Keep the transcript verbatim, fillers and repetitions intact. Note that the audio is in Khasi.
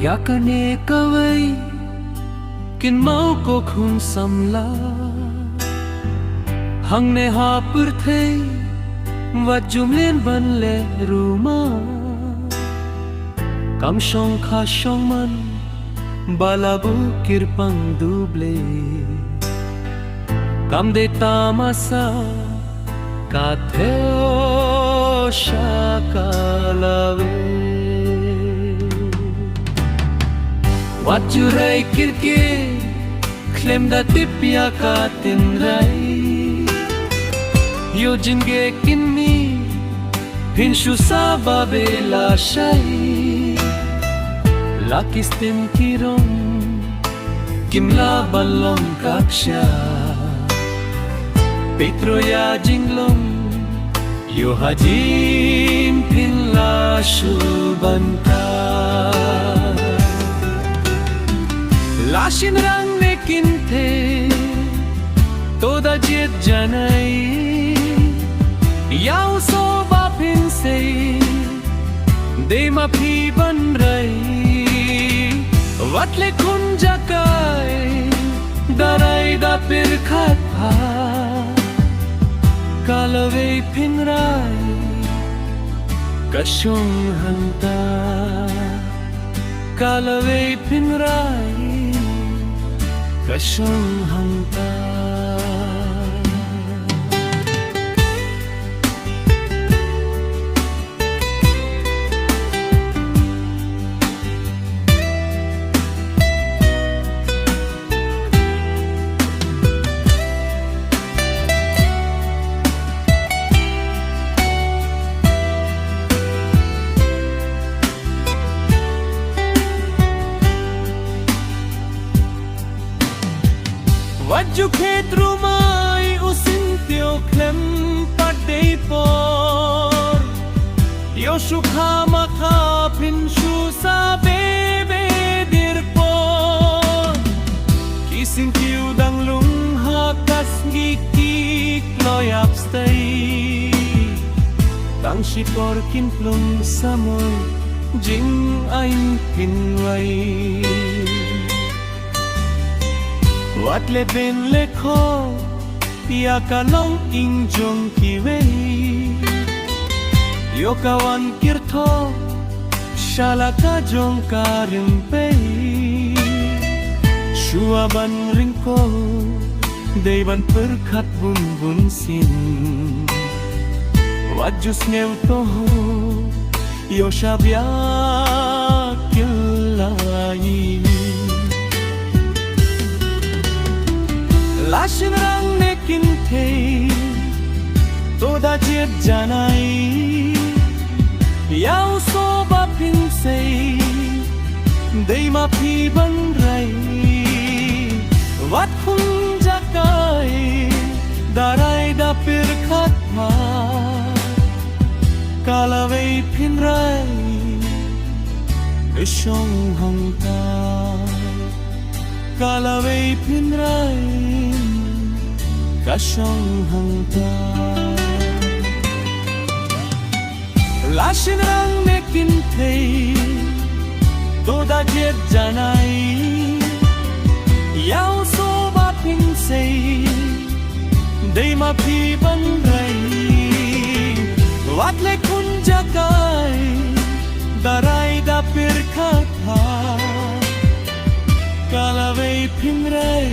Ïa kane kawei, kynmaw ko khun samla. Hangne ha pyrthei, wat ju mlien ban leh rumah. Kam shong kha shong man, ba la buh kyrpang duh Blei. Kam dei tamasa, ka thew sha ka lawei. Wat ju rai kyrkieh, khlem da tip ïa ka tynrai. Ïoh jingeh kynmi, phin shu sah ba beh lashai. La ki stem ki rong, kim lah ban long kakshah. Peit ruh ïa jinglong, ïoh hadien phin la shu bynta. La shynrang ne kynthei, to da jied janai. Ïa u sooh ba phin sei, dei ma phi ban rai. Wat leh khun jaka ei, da rai da pyrkhat bha. Ka lawei phin rai, ka shong hangta. Ka lawei phin rai, ka shong hangta. Wat ju khet ruh mai u syntiew khlem pat dei por. Ïoh shu kha ma kha phin shu sah beh beh dier por. Ki syntiew dang lung ha ka sngi ki kloi ap stei. Tang shi por kin plung samoi, jingaiñ phin wai. Wat leh beiñ leh khor ïa ka longïing jong kiwei. Ïoh ka wan kyrthuh sha la ka jong ka rympei. Shuwa ban ring ko, dei ban pyrkhat bun bun sien. Wat ju sngew to ho, ïoh sha bia kyllai. La shynrang ne kynthei, to da jied janai. Ïa u sooh ba phin sei, dei ma phi ban rai. Wat khun jaka ei, da rai da pyrkhat bha. Ka lawei phin rai, ka shong hangta. Ka lawei phin rai, ka shong hangta. La shynrang ne kynthei, to da jied janai. Ïa u sooh ba phin sei, dei ma phi ban rai. Wat leh khun jaka ei, da rai da pyrkhat bha. Ka lawei phin rai,